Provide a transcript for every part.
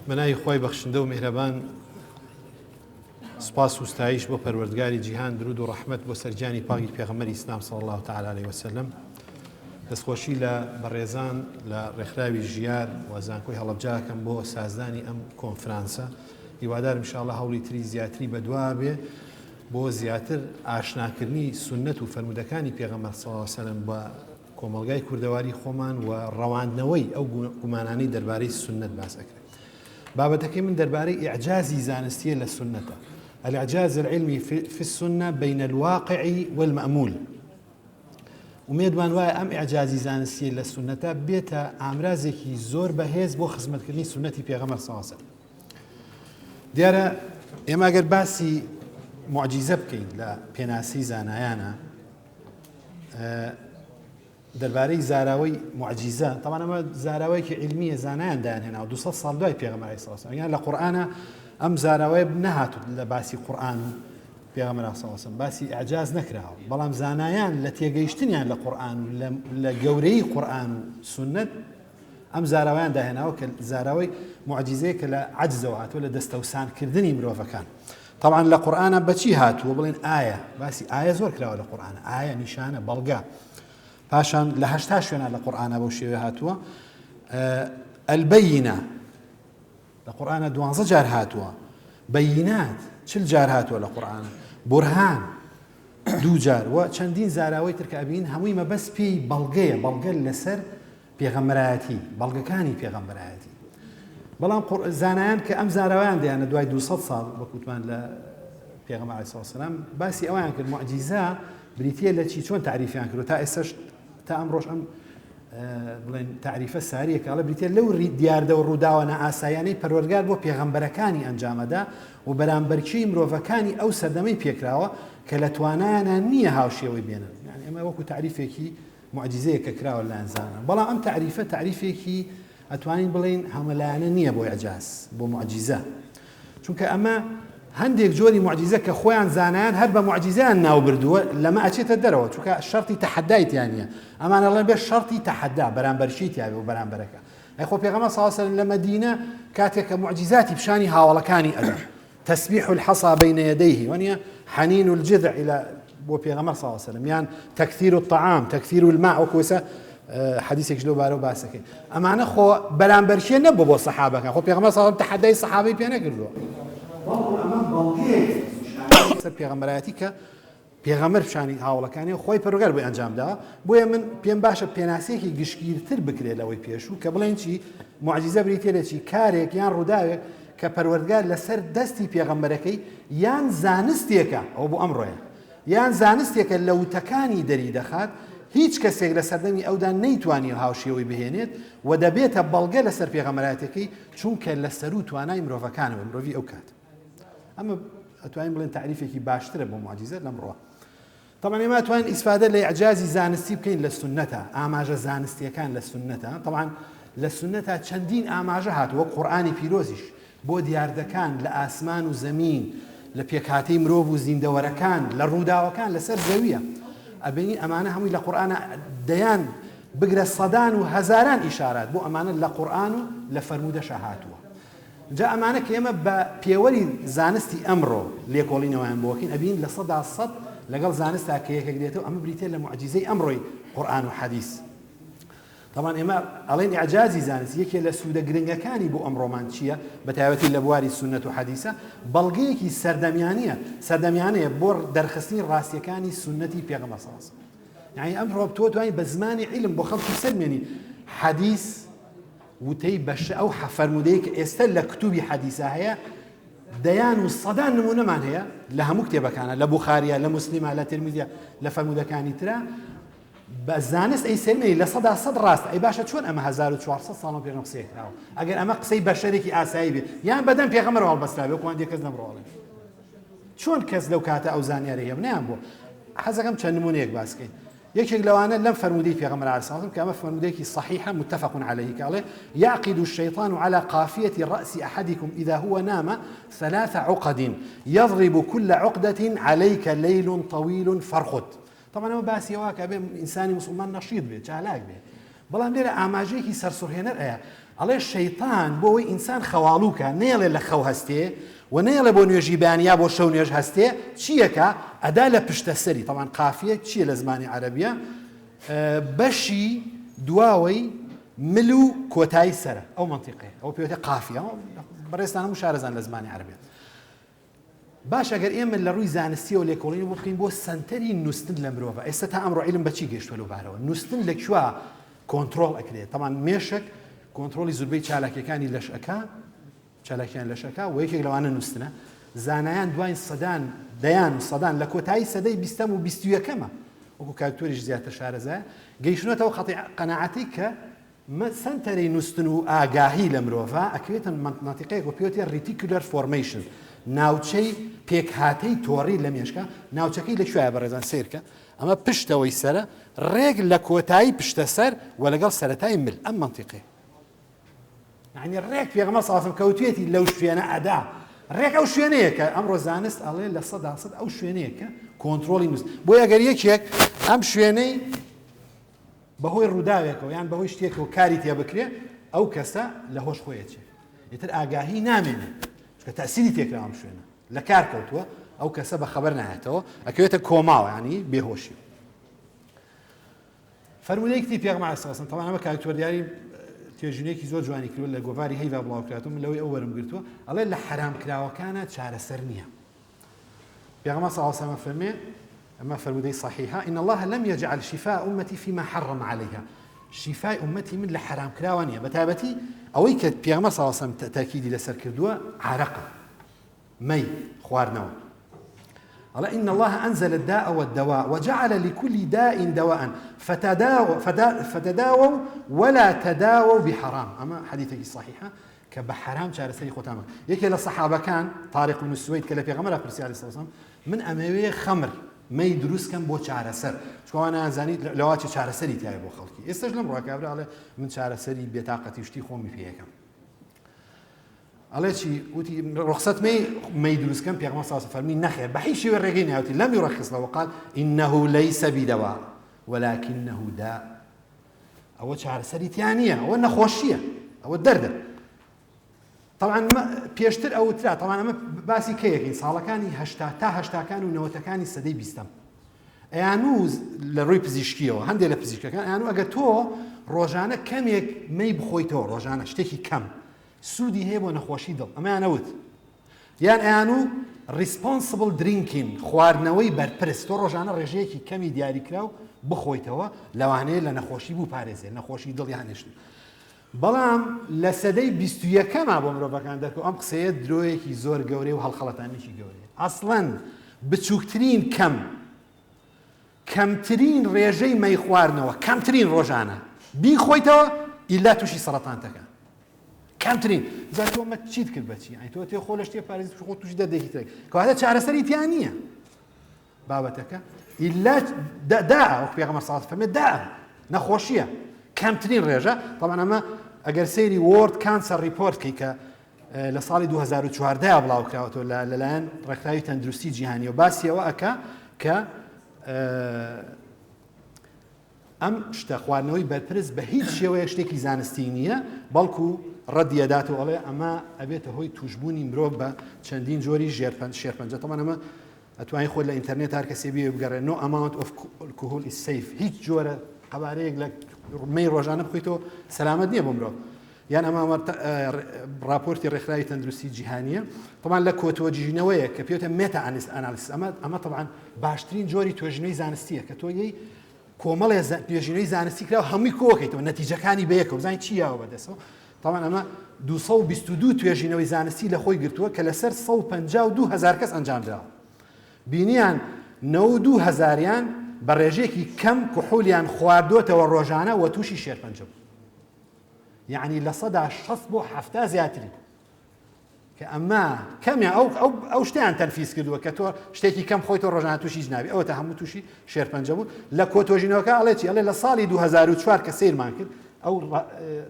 بەناوی خوای بەخشندە و میهرەبان سپاس و ستایش بۆ پەروەردگاری جیهان درود و ڕەحمەت بۆ سەرگیانی پاکی پێغەمبەری ئیسلام صلی الله تعالی علیه وسلم دەستخۆشی لە بەڕێزان لە ڕێکخراوی ژیار و زانکۆی هەڵەبجاکەم بۆ سازدانی ئەم کۆنفرانسە هیوادارم ان شاء الله هەوڵی تری زیاتری بەدوا بێ بۆ زیاتر ئاشناکردنی سوننەت و فەرموودەکانی پێغەمبەر صلی اللە علیە وسلم بە کۆمەڵگای کوردەواری خۆمان و ڕەواندنەوەی ئەو گومانانەی دەربارەی سوننەت باس ئەکرێت. بابەتەکەی من دەربارەی ئیعجازی زانستیە لە سوننەتە، الاعجاز العلمی فی السنە بین الواقع والمأمول. ئومێدمان وایە ئەم ئیعجازی زانستیە لە سوننەتە بێتە ئامرازێکی زۆر بەهێز بۆ خزمەتکردنی سوننەتی پێغەمبەر صلی اللە علیه وسلم. دیارە ئێمە گەر باسی معجیزە بکەین لە پێناسی زانایانە دەربارەی زاراوەی معجیزە تەوان ئەمە زاراوەیەکی علمیە زانایان دایان هێناوە 200 ساڵ دوای پێغەمبەر علیه الصلاة والسلام لە قورئانە ئەم زاراوەیە نەهاتوو لە باسی قورئان و پێغەمبەر علیه الصلاة والسلام باسی ئیعجاز نەکراوە بەڵام زانایان لە تێگەیشتنیان لە قورئان و لە گەورەی قورئان و سوننەت ئەم زاراوەیان داهێناوە کە زاراوەی موعجیزەیە کە لە عەجزەوە هاتووە لە دەستەوسانکردنی مرۆڤەکان. تەبعەن لە قورئانا بەچی هاتووە بڵێن ئایا باسی ئایا زۆر کراوە لە قورئانا ئایا نیشانە بەڵگە پاشان لە هەشتا شوێنە لە قورئانا بەو شێوەیە هاتووە البینە لە قورئانا دوانزە جار هاتووە بینات چل جار هاتووە لە قورئانا بورهان دوو جار و چەندین زاراوەی تر کە ئەبین هەمووی مەبەست پێی بەڵگەیە بەڵگە لەسەر پێغەمبەرایەتی، بەڵگەکانی پێغەمبەرایەتی. بەڵام زانایان کە ئەم زاراوەیان دەیانە دوای 200 ساڵ وەک وتمان لە پێغەمبەر علیه السلام باسی ئەویان کرد معجیزە بریتیە لە چی چۆن تعریفیان کرد تا ئێستاش تا ئەمڕۆش ئەم بڵێن تعریفە ساریە کە ئەڵێ بریتیە لەو دیاردە و ڕووداوە نائاسایانەی پەروەردگار بۆ پێغەمبەرەکانی ئەنجامەدا و بەرامبەرکێی مرۆڤەکانی ئەو سەردەمەی پێکراوە کە لە توانایانە نییە هاوشێوەی بێنن یعنی ئەمە وەکو تعریفێکی موعجیزەیەک کە کراوە لەلایەن زانایان بەڵام ئەم تەعریفە تەعریفێکی ئەتوانین بڵێین هەمەلایەنە نییە بۆ ئیعجاز بۆ موعجیزە چونکە ئەمە هەندێک جۆری موعجیزە کە خۆیان زانایان هەر بە موعجیزەیان ناو بردووە لەمە ئەچێتە دەرەوە چونکە شەرتی تەحەدای تیا نییە ئەمانە ئەڵێن بێ شەرتی تەحەدا بەرامبەرچی تیا بێ و بەرامبەرەکە ئەی خۆ پێغەمبەر صلی الله علیه و سلم لە مەدینە کاتێک کە موعجیزاتی پیشانی هاوەڵەکانی ئەدا تسبیح الحصى بین یدیه وانیە حنین الجذع الى بۆ پێغەمبەر صلی الله علیه وسلم یان تکثیر الطعام تکثیر الماء وەکو ئێستا حەدیثێکش لەو بارەوە باسەکەین ئەمانە خۆ بەرامبەرکێ نەبوو بۆ سەحابەکان خۆ پێغەمبەر صلی الله علیه وسلم تەحەدای سەحابەی پێ نەکردووە بەڵکو ئەمە بەڵگەیەک سەر پێغەمبەرایەتی کە پێغەمبەر پیشانی هاوەڵەکانی و خوای پەروەردگار بۆی ئەنجام داوە، بۆیە من پێم باشە پێناسەیەکی گشتگیرتر بکرێت لەوەی پێشوو کە بڵێین چی موعجیزە بریتیە لە چی کارێک یان ڕووداوێک کە پەروەردگار لەسەر دەستی پێغەمبەرەکەی یان زانستێکە ئەوە بۆ ئەمڕۆیە یان زانستێکە لە وتەکانی دەری دەخات هیچ کەسێک لە سەردەمی ئەودا نەیتوانی هاوشێوەی بهێنێت و دەبێتە بەڵگە لەسەر پێغەمبەرایەتەکەی چونکە لە سەروو توانای مرۆڤەکانەوە مرۆڤی ئەو کات ئەمە ئەتوانین بڵێن تاریفێکی باشترە بۆ معجیزە لەمڕۆ طبعا ئێمە ئەتوانین ئیسفادە لە ئیعجازی زانستی بکەین لە سوننەتە ئاماژە زانستیەکان لە سوننەتە طبعا لە سوننەتە چەندین ئاماژە هاتووە وەک قورئانی پیرۆزیش بۆ دیاردەکان لە ئاسمان و زەمین لە پێکهاتەی مرۆڤ و زیندەوەرەکان لە ڕووداوەکان لەسەر زەویە ئەبینی ئەمانە هەمووی لە قورئانە دەیان بگرە سەدان و هەزاران ئیشارات بۆ ئەمانە لە قورئان و لە فەرموودەشا هاتووە جا ئەمانە کە ئێمە بە پێوەری زانستی ئەمڕۆ لێکۆڵینەوەیان بۆ ئەکەین ئەبینین 100% لەگەڵ زانستا کە یەکێک دێتەوە ئەمە بریتیە لە موعجیزەی ئەمڕۆی قورئان و حەدیس تەبعەن ئێمە ئەڵێن ئیعجازی زانست یەکێ لە سوودە گرنگەکانی بۆ ئەمڕۆمان چییە بە تایبەتی لە بواری سوننەت و حەدیسە بەڵگەیەکی سەردەمیانە سەردەمیانەیە بۆ دەرخستنی ڕاستیەکانی سوننەتی پێغەمبەر صلی الله علیه و سلم یعنی ئەمڕۆ تۆ توانی بە زمانی عیلم بۆ خەڵکی سەلمێنی حەدیث وتەی بەشە ئەو فەرموودەی کە ئێستا لە کتوبی حەدیسا هەیە دەیان و سەدان نمونەمان هەیە لە هەموو کتێبەکانە لە بوخاریە لە موسلیمە لە ترمیزیە لە فەرموودەکانی ترا بە زانست ئەی سەلمێنی 100% ڕاست ئەی باشە چۆن ئەمە 1400 ساڵ پێش قسەی کراوە ئەگەر ئەمە قسەی بەشەرێکی ئاسایی بێ یان بەدەم پێغەمبەرەوە هەڵبەسترابێ وەکو هەندێک کەس لەمڕۆ ئەڵێن چۆن کەس لەو کاتە ئەو زانیاری هەیە نیان بووە حەزەکەم چەند نمونەیەک باس بکەین یەکێک لەوانە لەم فەرموودەی پێغەمبەر علیه الصلاة کە ئەمە فەرموودەیەکی صحیحە متفق علیه کە ئەڵێ یعقد الشیطان على قافیة رأس أحدكم إذا هو نام ثلاث عقد يضرب كل عقدة عليك ليل طويل فارقد طبعا ئەمە باسی ئەوە کە بێ ئینسانی مسلمان نەشیط بێ چالاک بێ بەڵام لێرە ئاماژەیەکی سەرسوڕهێنەر ئەیە. ئەڵێ شەیتان بۆ ئەوەی ئینسان خەواڵوو کا نەیەڵێ لە خەو هەستێ و نەیەڵێ بۆ نوێژی بەیانی یا بۆ شەو نوێژ هەستێ چییەکە ئەدا لە پشتە سەری تەبعەن قافیە چییە لە زمانی عەرەبیە بەشی دواوەی مل و کۆتایی سەرە ئەو مەنتیقەیە ئەو پێوتە قافیە بەڕێزتان هەموو شارەزان لە زمانی عەرەبیە باشە گەر ئێمە لە ڕووی زانستیەوە لێکۆڵینەوە بۆ بکەین بۆ سەنتەری نوستن لە مرۆڤ ئێستا تا ئەمڕۆ عیلم بەچی گەشتوە لەو بارەوە نوستن لە کوێ کۆنتڕۆڵ ئەکرێت تەمان مێشک کۆنتڕۆڵی زوربەی چالاکیەکانی لەش ئەکا چالاکیان لەش ئەکا و یەکێک لەوانە نوستنە زانایان دواین سەدان دەیان و سەدان لە کۆتایی سەدەی بیستەم و بیست و یەکەمە وەکو کاکتۆریش زیاتر شارەزایە گەیشتنەتەوە قەتیع قەناعەتی کە سەنتەری نوستن و ئاگاهی لە مرۆڤا ئەکەوێتە مەنتیقەیەک و پێوتێ reticular formation ناوچەی پێکهاتەی تۆڕی لە مێشکا ناوچەکەی لە کوێیە بەڕێزان سەیرکە ئەمە پشتەوەی سەرە ڕێک لە کۆتایی پشتە سەر و لەگەڵ سەرەتای مل ئەم مەنتیقەیە یعنی ڕێک پێغەمبەر صلی الله علیه و کەوتوێتی لەو شوێنە ئەدا ڕێک ئەو شوێنەیە کە ئەمڕۆ زانست ئەڵێ 100% ئەو شوێنەیە کە کۆنترۆڵی نووس بۆیە ئەگەر یەکێک ئەم شوێنەی بەهۆی ڕووداوێکەوە یان بەهۆی شتێکەوە کاری تێ بکرێ ئەو کەسە لە هۆش خۆی ئەچێ ئیتر ئاگاهی نامێنێ چونکە تەسیری تێکراوە ئەم شوێنە لە کار کەوتووە ئەو کەسە بە خەبەر نایەتەوە ئەکەوێتە کۆماوە ینی بێهۆشی فەرموودەی کتی پێغەمبەر علیه السلام تەبعەن ئەمە کاک تۆردیاری توێژینێکی زۆر جوانی کردووە لە گۆڤاری هەیڤا بڵاوکراتەوە من لەوەی ئەو وەرم گرتووە ئەڵێ لە حەرام کراوەکانە چارەسەر نییە پێغەمبەر صلی الله علیه وسلم فەرمێ ئەمە فەرموودەی صحیحە ان الله لم يجعل شفاء امتي فيما حرم عليها شیفای ئومەتی من لە حەرام کراوە نییە بە تایبەتی ئەوەی کە پێغەمبەر صلی الله علیه وسلم تاکیدی لەسەر کردووە عارەقە مەی خواردنەوە ئەڵێ إن الله أنزل الداء والدواء وجعل لكل داء دواء فتداووا فتداووا ولا تداووا بحرام أما حديثك صحيحة کە بە حەرام چارەسەری خۆتان بکەن. یەکێ لە سەحابەکان، تاریق بن سوەید، کە لە پێغەمبەر پرسی علیە الصلوة والسلام، من ئەمەوێ خەمر، مەی دروست کەم بۆ چارەسەر، چونکە ئەوان ئەیانزانی لەوە چ چارەسەری تیایە بۆ خەڵکی. ئێستاش لەم ڕا کابرا ئەڵێ من چارەسەری بێتاقەتی و شتی خۆمی پێ ئەکەم. ئەڵێ چی؟ وتی ڕوخسەت مەی مەی دروست کەم؟ پێغەمبەر صلی الله علیه و فەرمی نەخێر، بە هیچ شێوەیەک ڕێگەی ناوتی، لم يرخص له وقال إنه ليس بدواء ولكنه داء. ئەوە چارەسەری تیا نییە ئەوە نەخۆشیە ئەوە دەردە طبعا پێشتر ئەوترا طبعا ئەمە باسی کەیەکین ساڵەکانی هەشتا تا هەشتاکان و نەوەتەکانی سەدەی بیستەم ئەیانو لە ڕووی پزیشکیەوە هەندێک لە پزیشکەکان ئەیانو ئەگەر تۆ ڕۆژانە کەمێک مەی بخۆیتەوە ڕۆژانە شتێکی کەم سوودی هەیە بۆ نەخۆشی دڵ ئەمەیانەوت یان ئەیانوو Responsible Drinking، خواردنەوەی بەرپرس، تۆ ڕۆژانە ڕێژەیەکی کەمی دیاریکراو بخۆیتەوە لەوانەیە لە نەخۆشی بووپارێزێ، نەخۆشی دڵ یان شت. بەڵام لە سەدەی 21ەما بۆ مرۆڤەکان دەرکەوت ئەم قسەیە درۆیەکی زۆر گەورەیە و هەڵخەڵەتانێکی گەورەیە. ئەسڵەن بچووکترین کەم کەمترین ڕێژەی مەی خواردنەوە کەمترین ڕۆژانە بیخۆیتەوە ئیلا تووشی سەڕەتانتەکە کەمترین جا تۆ مە چیت کرد بەچی ئەی تۆ تێ خۆ لە شتێ پارێز خۆ تووشی دەردێکی ترێک کەواتە چارەسەری تیا نییە بابەتەکە ئیلا دا وەک پێغەمبەر صلی الله علیه و دا نەخۆشیە کەمترین ڕێژە طبعا ئەمە ئەگەر سەیری World Cancer Report کەی کە لە ساڵی 2014 بڵاوکراوەتەوە لەلایەن ڕێکخراوی تەندروستی جیهانی و باسی ئەوە ئەکا کە ئەم شتە خواردنەوەی بەرپرس بە هیچ شێوەیەک شتێکی زانستی نییە، بەڵکو ڕەدی ئەدات و ئەڵێ ئەمە ئەبێتە هۆی تووشبوونی مرۆڤ بە چەندین جۆری شێرپەنجە. تەبعەن ئەمە ئەتوانی خۆت لە ئینتەرنێت هەر کەسێ بیەوێ بگەڕێ no amount of alcohol is safe هیچ جۆرە قەبارەیەک لە مەی ڕۆژانە بخۆیتەوە سەلامەت نییە بۆ مرۆڤ. یان ئەمە ڕاپۆرتی ڕێکخراوی تەندروستی جیهانیە طبعا لە کۆتۆجینەوەیە کە پێوتە meta analysis ئەمە ئەمە طبعا باشترین جۆری توێژینەوەی زانستیە کە تۆ یەی کۆمەڵێ توێژینەوەی زانستی کرا هەمووی کۆکەیتەوە نەتیجەکانی بەیەکەوە بزانین چی یاوە بەدەستەوە طبعا ئەمە 222 توێژینەوەی زانستی لە خۆی گرتووە کە لەسەر 152 هزار کەس ئەنجام دراوە بینیان 92 هزاریان بە ڕێژەیەکی کەم کحولیان خواردۆتەوە ڕۆژانە وە تووشی شێرپەنجە بوو یعنی 60% بۆ 70 زیاتری کە ئەمە کەمیان ئەو ئەو ئەو شتیان تەنفیز کردووە کە تۆ شتێکی کەم خۆی تۆ ڕۆژانە تووشی هیچ نابی ئەوەتە هەموو تووشی شێرپەنجە بوون لە کۆتۆژینەوەکە ئەڵێ چی ئەڵێ لە ساڵی 2004 کە سەیرمان کرد ئەو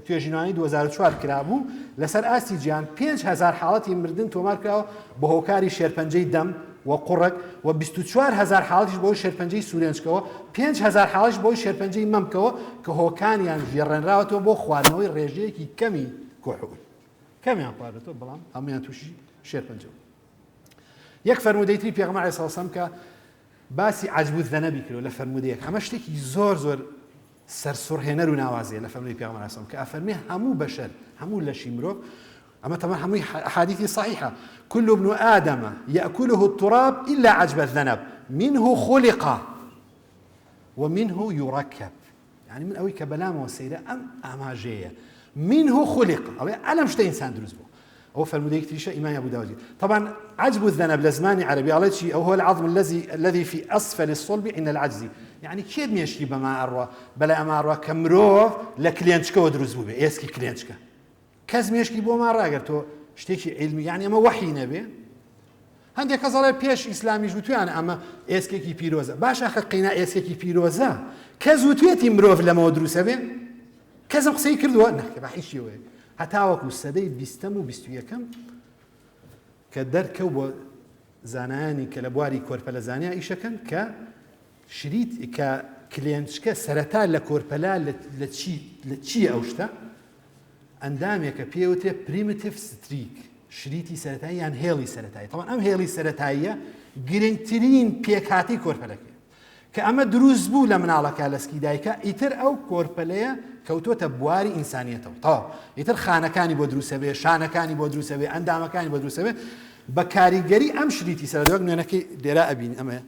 توێژینەوەی 2004 کرابوو لەسەر ئاستی جیهان 5000 حاڵەتی مردن تۆمار کراوە بە هۆکاری شێرپەنجەی دەم و قوڕگ و 24 هزار حاڵەتیش بۆی شێرپەنجەی سورێنچکەوە 5000 حاڵەتیش بۆی شێرپەنجەی مەمکەوە کە هۆکانیان گێڕێنراوەتەوە بۆ خواردنەوەی ڕێژەیەکی کەمی. کحول کەمیان خواردێتەوە بەڵام هەمویان تووشی شێرپەنجە بوون. یەک فەرموودەی تری پێغەمبەر عەلەیهی سڵام کە باسی عجب الذنبی کردوە لە فەرموودەیەک ئەمە شتێکی زۆر زۆر سەرسوڕهێنەر و ناوازەیە لە فەرموودەی پێغەمبەر عەلەیهی سڵام کە ئەفەرمێ هەموو بەشەر هەموو لەشی مرۆڤ ئەمە تەمە هەمووی حادیثی صحیحە كل ابن آدم يأكله التراب إلا عجب الذنب منه خلق ومنه يركب یانی من ئەوەی کە بەلامەوە سەیرە ئەم ئاماژەیە منه خلق ئەڵێ ئەلەم شتە ئینسان دروست بوو ئەو فەرموودەیەک تریشە ئیمامی ئەبو داودی طبعا عجب الذنب لە زمانی عەرەبی ئەڵێ چی ئەو هو العظم الذي الذي في اسفل الصلب عند العجز یعنی کێ مێشکی بەما ئەڕوا بەلای ئەما ئەڕوا کە مرۆڤ لە کلێنچکەوە دروست بوو بێ ئێسکی کلێنچکە کەس مێشکی بۆ ما ڕاگەر تۆ شتێکی عیلمی یعنی ئەمە وەحی نەبێ هەندێک کەس ئەڵێ پێش ئیسلامیش وتویانە ئەمە ئێسکێکی پیرۆزە باش ئاخر قینا ئێسکێکی پیرۆزە کەس وتوێتی مرۆڤ لەمەوە دروستە بێ کەسم قسەی کردووە نەخێ بە هیچ شێوەیەک هەتاوەکو سەدەی بیستەم و 21ەم کە دەرکەوت بۆ زانایانی کە لە بواری کۆرپەلەزانیا ئیشەکەن کە شریت کە کلێنچکە سەرەتا لە کۆرپەلا لە چی لە چییە ئەو شتە ئەندامێکە پێی وترێ primitive streak، شریتی سەرەتایی یان هێڵی سەرەتایی. تەبعەن ئەم هێڵی سەرەتاییە گرنگترین پێکهاتەی کۆرپەلەکەیە. کە ئەمە دروست بوو لە مناڵەکە لە سکی دایکە، ئیتر ئەو کۆرپەلەیە کەوتۆتە بواری ئینسانیەتەوە. تەواو. ئیتر خانەکانی بۆ دروست ئەبێ، شانەکانی بۆ دروست ئەبێ، ئەندامەکانی بۆ دروست ئەبێ. بە کاریگەری ئەم شریتی سەرەتایی وەک نوێنەکەی لێرە ئەبینی ئەمەیە.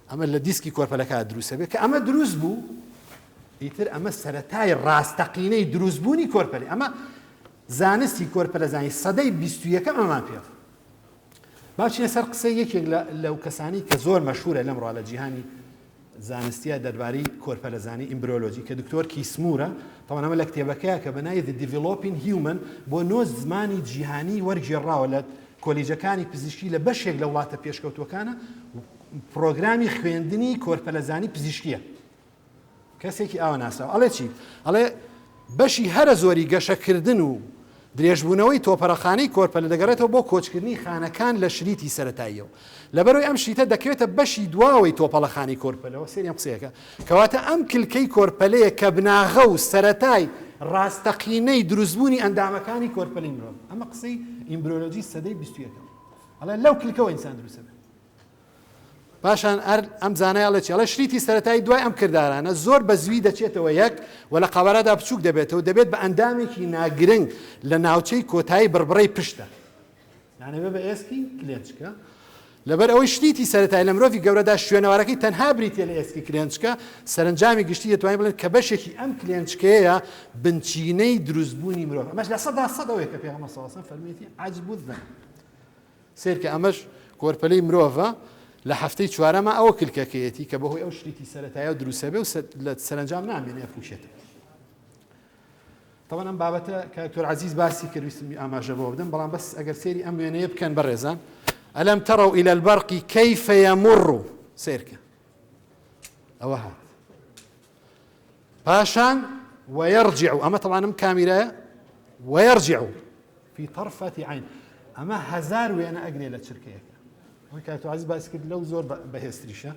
ئەمە لە دیسکی کۆرپەلەکە دروست ئەبێت کە ئەمە دروست بوو ئیتر ئەمە سەرەتای ڕاستەقینەی دروستبوونی کۆرپەلی ئەمە زانستی کۆرپەلەزانی سەدەی 21 ئەمان پێ با بچینە سەر قسەی یەکێک لەو کەسانی کە زۆر مەشهورە لەمڕۆ لە جیهانی زانستیە دەربارەی کۆرپەلەزانی embryology کە دکتۆر کیسمورە تەوان ئەمە لە کتێبەکەیە کە بە ناوی The Developing Human بۆ نۆ زمانی جیهانی وەرگێڕاوە لە کۆلیجەکانی پزیشکی لە بەشێک لە وڵاتە پێشکەوتووەکانە پرۆگرامی خوێندنی کۆرپەلەزانی پزیشکیە کەسێکی ئاوا ناسراوە ئەڵێ چی ئەڵێ بەشی هەرە زۆری گەشەکردن و درێژبوونەوەی تۆپەرەخانەی کۆرپەلە دەگەڕێتەوە بۆ کۆچکردنی خانەکان لە شریتی سەتاییەوە لەبەرەوەی ئەم شریتە دەکەوێتە بەشی دواوەی تۆپەڵەخانی کۆرپەلەوە سێری ئەم قسەیەکە کەواتە ئەم کلکەی کۆرپەلەیە کە بناغە و سەرەتای ڕاستەقینەی دروستبوونی ئەندامەکانی کۆرپەلەی مرۆڤ ئەمە قسەی embryology سەدەی 21 ئەڵێ لەو کلکەوە ئینسان دروستە بێت پاشان ئەر ئەم زانای ئەڵێ چی ئەڵێ شریتی سەرەتایی دوای ئەم کردارانە زۆر بە زووی دەچێتەوە یەک و لە قەوارەدا بچووک دەبێتەوە دەبێت بە ئەندامێکی ناگرنگ لە ناوچەی کۆتایی بڕبڕەی پشتە یانە بێ بە ئێسکی کلێنچکە لەبەر ئەوەی شریتی سەرەتایی لە مرۆڤی گەورەدا شوێنەوارەکەی تەنها بریتە لە ئێسکی کلێنچکە سەرنجامی گشتی دەتوانین بڵێن کە بەشێکی ئەم کلێنچکەیە بنچینەی دروستبوونی مرۆڤ ئەمەش 100% ئەوەیە کە پێغەمبەر صلی الله علیه و سلم فەرموویەتی عجب الذنب سەیرکە ئەمەش کۆرپەلەی مرۆڤە لە هەفتەی چوارەما ئەوە کلکەکەیەتی کە بەهۆی ئەو شریتی سەرەتایەوە دروستەبێ و لە سەرەنجام نامێنێ ئەپوشێتەوە. تەوان ئەم بابەتە کە دکتۆر عەزیز باسی کرد ویستم ئاماژە بۆ بدەم بەڵام بەس ئەگەر سەیری ئەم وێنەیە بکەن بەڕێزان ئەلم تەڕەو إلى البرق كيف يمر سەیرکە ئەوە هات پاشان ويرجع ئەمە طبعا ئەم کامیرایە ويرجع في طرفة عين ئەمە هەزار وێنە ئەگرێ لە چرکەیەکە ئەوەی کاک تۆ عەزیز باسی کرد لەو زۆر بەهێزتریشە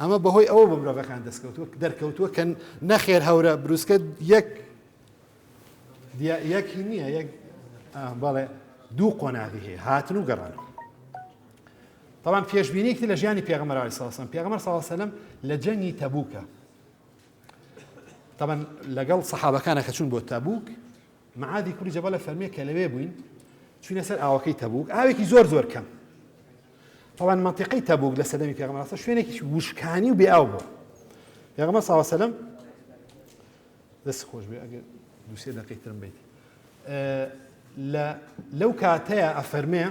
ئەمە بەهۆی ئەوە بە مرۆڤەکان دەستکەوتووە دەرکەوتووە کە نەخێر هەورە بروسکە یەک یەکی نییە یەک بەڵێ دوو قۆناغی هەیە هاتن و گەڕانەوە طبعا پێشبینیەکی لە ژیانی پێغەمبەر علیه الصلاه والسلام پێغەمبەر صلی الله علیه وسلم لە جەنگی تەبوکە طبعا لەگەڵ سەحابەکانە کە چوون بۆ تەبوک معادی کوڕی جەبەل ئەفەرموێ کە لەوێ بووین چوینە سەر ئاوەکەی تەبوک ئاوێکی زۆر زۆر کەم طبعا منطقەی تەبوک لە سەردەمی پێغەمبەر صلی شوێنێکی وشکانی و بێ ئاو بوو پێغەمبەر صلی الله علیه وسلم دەست خۆش بێ ئەگەر دوو سێ دەقەی ترم بیت لە لەو کاتەیە ئەفەرمێ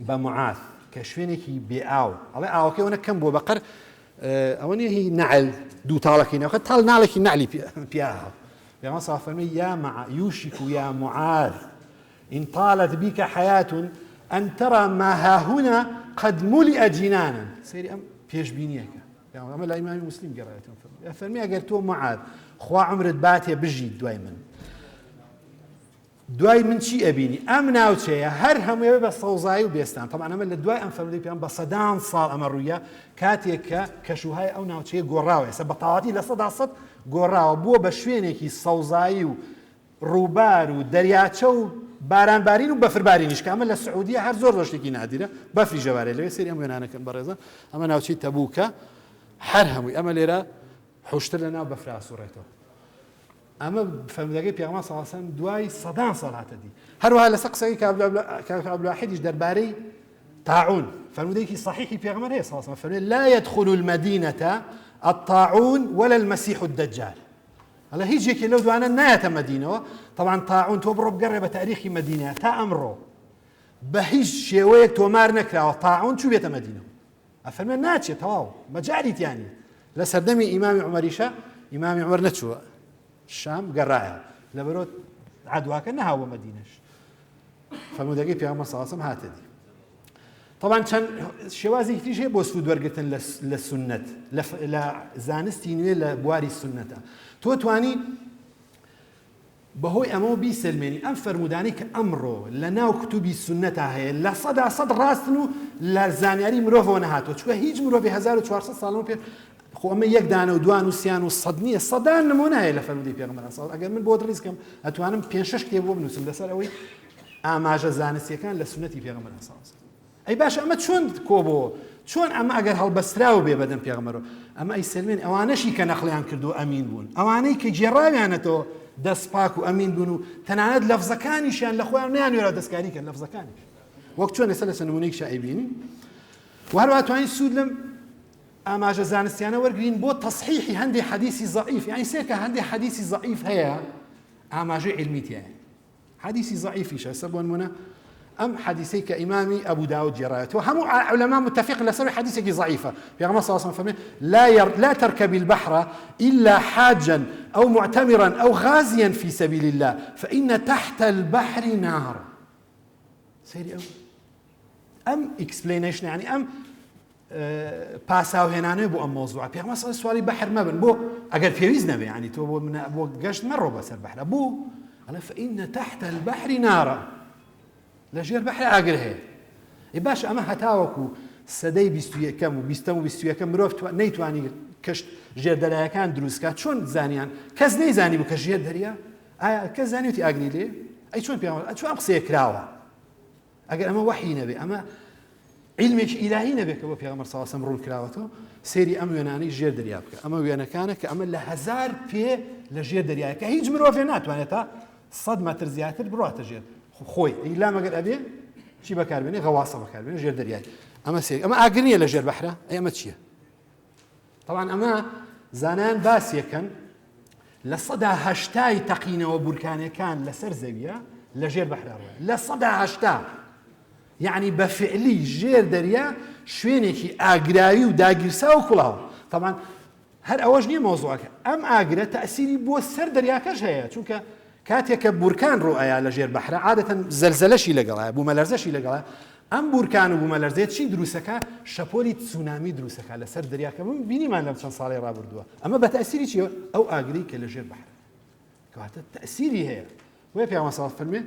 بە معاذ کە شوێنێکی بێ ئاو ئەڵێ ئاوەکەی ئەوەنە کەم بووە بەقەر ئەوە نیە هی نعل دوو تاڵەکەی ناوخە تاڵ ناڵێکی نعلی پیا پێغەمبەر صلی فەرمی یا مع يوشك يا معاذ إن طالت بك حياة أن ترى ما هاهنا قد ملئ جنانا سەیری ئەم پێشبینیەکە ئەمە لای ئیمامی مسلم گەڕایەتەوە فەرمی ئەگەر تۆ معاذ خوا عمرت باتێ بژیت دوای من دوای من چی ئەبینی؟ ئەم ناوچەیە هەر هەمووی ئەبێ بە سەوزایی و بێستان، تەبعەن ئەمە لە دوای ئەم فەرموودەی پێغەمبەر بە سەدان ساڵ ئەمە ڕوویە، کاتێک کە کەشوهای ئەو ناوچەیە گۆڕاوە، ئێستا بە تەواوەتی 100% گۆڕاوە، بووە بە شوێنێکی سەوزایی و. ڕووبار و دەریاچە و باران بارین و بەفر بارینیش کە ئەمە لە سعودیە هەر زۆر زۆر شتێکی نادیرە بەفری ژەوارێ لەوێ سەیری ئەم وێنانەکەن بەڕێزان ئەمە ناوچەی تەبوکە هەر هەمووی ئەمە لێرە حوشتر لە ناو بەفرا سوڕێتەوە ئەمە فەرمودەکەی پێغەمبەر صلی الله علیه و سلم دوای سەدان ساڵ هاتە دی. هەروەها لەسەر قسەکەی کاک عەبدولواحیدیش دەربارەی تاعون فەرمودەیەکی صحیحی پێغەمبەر هەیە صلی الله علیه و سلم فەرمووی لا يدخل المدينة الطاعون ولا المسيح الدجال. ئەڵێ هیچ یەکێ لەو دوانە نایەتە مەدینەوە. طبعا تاعون تۆ بڕۆ بگەڕێ بە تاریخی مەدینە تا ئەمڕۆ بە هیچ شێوەیەک تۆمار نەکراوە تاعون چوو بێتە مەدینەوە. ئەفەرمێ ناچێت تەواو مەجالی تیا نیە. لە سەردەمی ئیمامی عومەریشە ئیمامی عومەر نەچووە شام گەڕایە لەبەرۆ عەدواکە نەهاو بۆ مەدینەش فەرموودەکەی پێغەمبەر صلی الله علیه و سلم هاتە دی. طبعا چەند شێوازێکی تریش هەیە بۆ سوود وەرگرتن لە سوننەت لە زانستی نوێ لە بواری سوننەتە تۆ توانی بەهۆی ئەمەوە بیسەلمێنی ئەم فەرموودانەی کە ئەمڕۆ لە ناو کتوبی سوننەتا هەیە 100% ڕاستن و لە زانیاری مرۆڤەوە نەهاتووە، چونکە هیچ مرۆڤێ 1400 ساڵ لەمەو پێش خۆ ئەمە یەک دانە و دوان و سیان و سەد نییە، سەدان نموونە هەیە لە فەرموودەی پێغەمبەران صلی ئەگەر من بۆت ڕیز کەم ئەتوانم پێنج شەش کتێب بۆ بنووسم لەسەر ئەوەی ئاماژە زانستییەکان لە سوننەتی پێغەمبەران صلی ئەی باشە ئەمە چۆن کۆبۆوە؟ چۆن ئەمە ئەگەر هەڵبەستراو بێ بەدەم پێغەمبەرەوە ئەمە ئەیسەلمێن ئەوانەشی کە نەقڵیان کردووە ئەمین بوون، ئەوانەی کە گێڕاویانەتەوە دەست پاک و ئەمین بوون و تەنانەت لەفزەکانیشیان لە خۆیان نەیانوێرا دەستکاری کەن لەفزەکانیش وەک چۆن ئێستا لە چەند نموونەیەکیشا ئەیبینین. و هەروەها توانین سوود لەم ئاماژە زانستیانە وەرگرین بۆ تەسحیحی هەندێک حەدیسی زەعیف، یانی سێکە هەندێک حەدیسی زەعیف هەیە ئاماژەی عیلمی تیایە. حەدیسی زەعیفیشە ئێستا بۆ نمونە ئەم حەدیسەی کە ئیمامی ئەبو داود گێڕایەتەوە هەموو عولەما متفق لەسەر حەدیسێکی زەعیفە پێغەمبەر صلی الله علیه و سلم فەرمی لا ير لا تركب البحر إلا حاجا أو معتمرا أو غازيا في سبيل الله فإن تحت البحر نار سەیری ئەم ئەم explanation یعنی ئەم پاساو هێنانەوەی بۆ ئەم مەوزوعە پێغەمبەر صلی سواری بەحر مەبن بۆ ئەگەر پێویست نەبێ یعنی تۆ بۆ منە بۆ گەشت مەڕۆ بەسەر بەحرە بۆ ئەڵێ فإن تحت البحر نارا لە ژێر بەحر ئاگر هەیە ئێ باش ئەمە هەتاوەکو سەدەی بیست و یەکەم و بیستەم و بیست و یەکەم مرۆڤ نەیتوانی کەشت ژێردەرایەکان دروستکا چۆن زانیان کەس نەیزانی بوو کە ژێر دەریا ئایا کەس زانیوتی ئاگری لێ ئەی چۆن پێغەمبەر چۆن ئەم قسەیە کراوە ئەگەر ئەمە وەحی نەبێ ئەمە عیلمێکی ئیلاهی نەبێت کە بۆ پێغەمبەر صلی الله علیه و سلم ڕوون کراوەتەوە سەیری ئەم وێنانەی ژێر دەریا بکە ئەمە وێنەکانە کە ئەمە لە هەزار پێ لە ژێر دەریایە کە هیچ مرۆڤێ ناتوانێت تا سەد مەتر زیاتر بڕاتە ژێر خۆی ئیلا مەگەر ئەبێ چی بەکاربێنێ غەواسە بەکاربێنێ ژێر دەریای ئەمە سێ ئەمە ئاگر نییە لە ژێر بەحرە ئەی ئەمە چییە طبعا ئەمە زانایان باسیەکەن 80% تەقینەوە بورکانەکان لەسەر زەویە لە ژێر بەحرا ڕووە 80% یەعنی بە فعلی ژێر دەریا شوێنێکی ئاگراوی و داگیرساو و کوڵاوە. تەبعەن هەر ئەوەش نییە مەوزوعەکە، ئەم ئاگرە تەئسیری بۆ سەر دەریاکەش هەیە، چونکە کاتێک کە بورکان ڕوو ئەیا لە ژێر بەحرە عادەتەن زەلزەلەشی لەگەڵایە، بوومەلەرزەشی لەگەڵایە، ئەم بورکان و بوومەلەرزەیە چی دروستەکا؟ شەپۆلی تسونامی دروستەکا لەسەر دەریاکە، من بینیمان لەم چەند ساڵەی ڕابردووە، ئەمە بە تەئسیری چییە؟ ئەو ئاگرەی کە لە ژێر بەحرە. کەواتە تەئسیری هەیە بۆیە پێغەمبەر صلی الله فەرمێ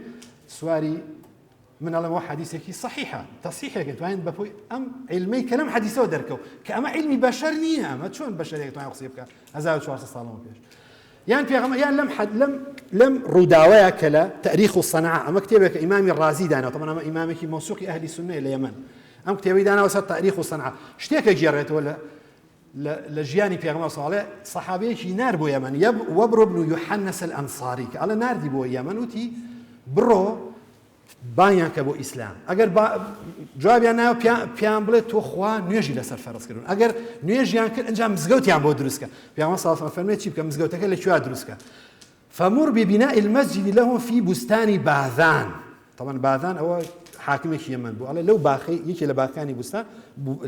سواری من ئەڵێم ئەوە حەدیسێکی صحیحە تەسیحێکە توانین بەپۆی ئەم علمەی کە لەم حەدیسەوە دەرکەوت کە ئەمە علمی بەشەر نییە ئەمە چۆن بەشەرێک توانێت قسەی بکات 1400 ساڵەوە پێش یان پێغەمبەر یان لەم حەد لەم لەم ڕووداوەیە کە لە تاریخ و سەنعا ئەمە کتێبێکە ئیمامی ڕازی داناوە طبعا ئەمە ئیمامێکی مەوسوقی ئەهلی سوننەیە لە یەمەن ئەم کتێبەی داناوە سەر تاریخ و سەنعا شتێکە گێڕێتەوە لە لە ژیانی پێغەمبەر صلی اللە سەحابەیەکی نارد بۆ یەمەن وەبر بن یوحنس الانصاری کە ئەڵێ ناردی بۆ یەمەن وتی بڕۆ بانیان کە بۆ ئیسلام ئەگەر جوابیان ناوە پیان بڵێ تۆ خوا نوێژی لەسەر فەرز کردون ئەگەر نوێژیان کرد ئەنجام مزگەوتیان بۆ دروستکە پیامبەر صلی اللە فەرمێ چی بکە مزگەوتەکە لە کوێ دروستکە فمر ببناء المسجد لهم في بستان باذان طبعا باذان ئەوە حاکمێکی یەمەن بوو ئەڵێ لەو باخەی یەکێ لە باخەکانی بوستان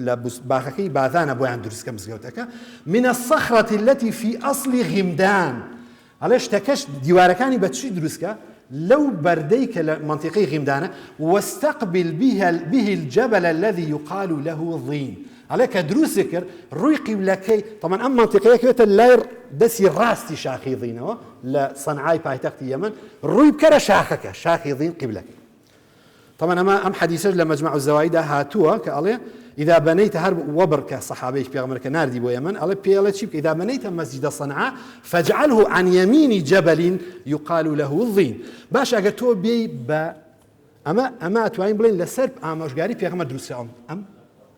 لە باخەکەی باذانە بۆیان دروستکە مزگەوتەکە من الصخرة التي في أصل غمدان ئەڵێ شتەکەش دیوارەکانی بە چی دروستکە لەو بەردەی کە لە منطقەی غیمدانە واستقبل بها به الجبل الذي يقال له ضين ئەڵێ کە دروستی کرد ڕووی قیبلەکەی تەبعەن ئەم مەنتیقەیە کەوێتە لای دەستی ڕاستی شاخی ضینەوە لە سەنعای پایتەختی یەمەن ڕووی بکەرە شاخەکە شاخی ضین قیبلەکەی تەبعەن ئەمە ئەم حەدیسەش لە مەجمع الزوایدا هاتووە کە ئەڵێ اذا بنيت هەر وەبڕ کە سەحابەیەکی پێغەمبەر کە ناردی بۆ یەمەن ئەڵێ پێی ئەڵێ چی بکە اذا بنيت مسجد صنعاء فاجعله عن يمين جبل يقال له الضين باشە ئەگەر تۆ بێی بە ئەمە ئەمە ئەتوانین بڵێن لەسەر ئامۆژگاری پێغەمبەر دروست کراوە ئەم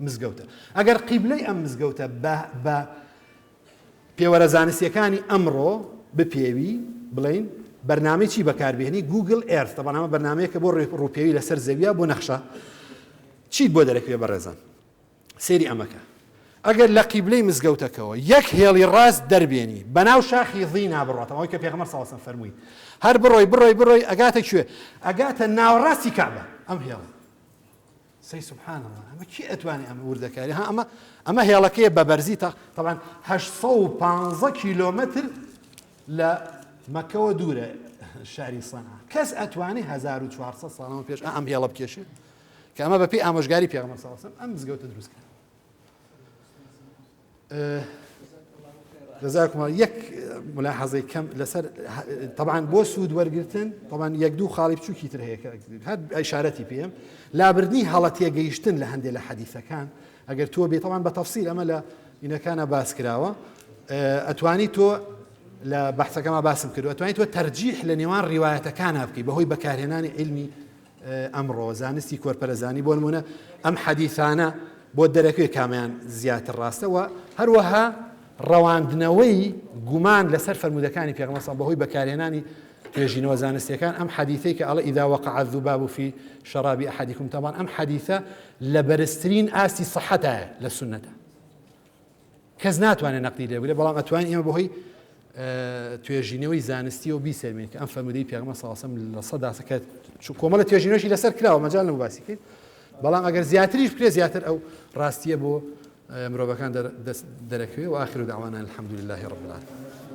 مزگەوتە ئەگەر قیبلەی ئەم مزگەوتە بە بە پێوەرە زانستیەکانی ئەمڕۆ بپێوی بڵێین بەرنامەی چی بەکاربهێنی Google Earth تەبعەن ئەمە بەرنامەیەکە بۆ ڕووپێوی لەسەر زەویە بۆ نەخشە چیت بۆ دەرەکەوێ بەڕێزان سێری ئەمەکە ئەگەر لە قیبلەی مزگەوتەکەوە یەک هێڵی ڕاست دەربێنی بەناو شاخی ضینا بڕاتەوە ئەوەی کە پێغەمبەر صلی الله علیه و سلم فەرمووی هەر بڕۆی بڕۆی بڕۆی ئەگاتە کوێ ئەگاتە ناوەڕاستی کەعبە ئەم هێڵە سەی سبحان اللە ئەمە کێ ئەتوانێ ئەمە وردەکاری ها ئەمە ئەمە هێڵەکەیە بە بەرزی تا طبعا 815 کیلۆمەتر لە مەکەوە دوورە شاری سەنعا کەس ئەتوانێ 1400 ساڵەوە پێش ئەم هێڵە بکێشێ کە ئەمە بەپێی ئامۆژگاری پێغەمبەر صلی الله علیه و سلم ئەم مزگەوتە دروست کرا جزاكم الله یەک ملاحظەی کەم لەسەر طبعا بۆ سوود وەرگتن طبعا یەک دوو خاڵی بچووکی تر هەیە هەر ئیشارەتی پێم لابردنی هەڵە تێگەیشتن لە هەندێک لە حەدیثەکان ئەگەر تۆ بێ طبعا بە تەفسیل ئەمە لە ئینەکانە باس کراوە ئەتوانی تۆ لە بەحسەکەما باسم کردو ئەتوانی تۆ تەرجیح لە نێوان ڕیوایەتەکانە بکەی بەهۆی بەکارهێنانی علمی ئەمڕۆ زانستی کۆرپەلەزانی بۆ نمونە ئەم حەدیثانە بۆ دەرەکەوێ کامیان زیاتر ڕاستە و هەروەها ڕەواندنەوەی گومان لەسەر فەرموودەکانی پێغەمبەر صلی بەهۆی بەکارهێنانی توێژینەوە زانستیەکان ئەم حەدیثەی کە ئەڵێ اذا وقع الذباب في شراب احدكم طبعا ئەم حەدیثە لە بەرزترین ئاستی صحتایە لە سوننەتە کەس ناتوانێت نەقدی لێ بگرێت بەڵام ئەتوانین ئێمە بەهۆی توێژینەوەی زانستی و بیسەلمێنین کە ئەم فەرموودەی پێغەمبەر صلی الله علیه و سلم لە سەدا کە کۆمەڵە توێژینەوەشی لەسەر کراوە مەجال نەبوو باسی کەین بەڵام ئەگەر زیاتریش بکرێت زیاتر ئەو ڕاستیە بۆ مرۆڤەکان دەرەکەوێ و آخر دعوانا الحمد لله رب العالمين.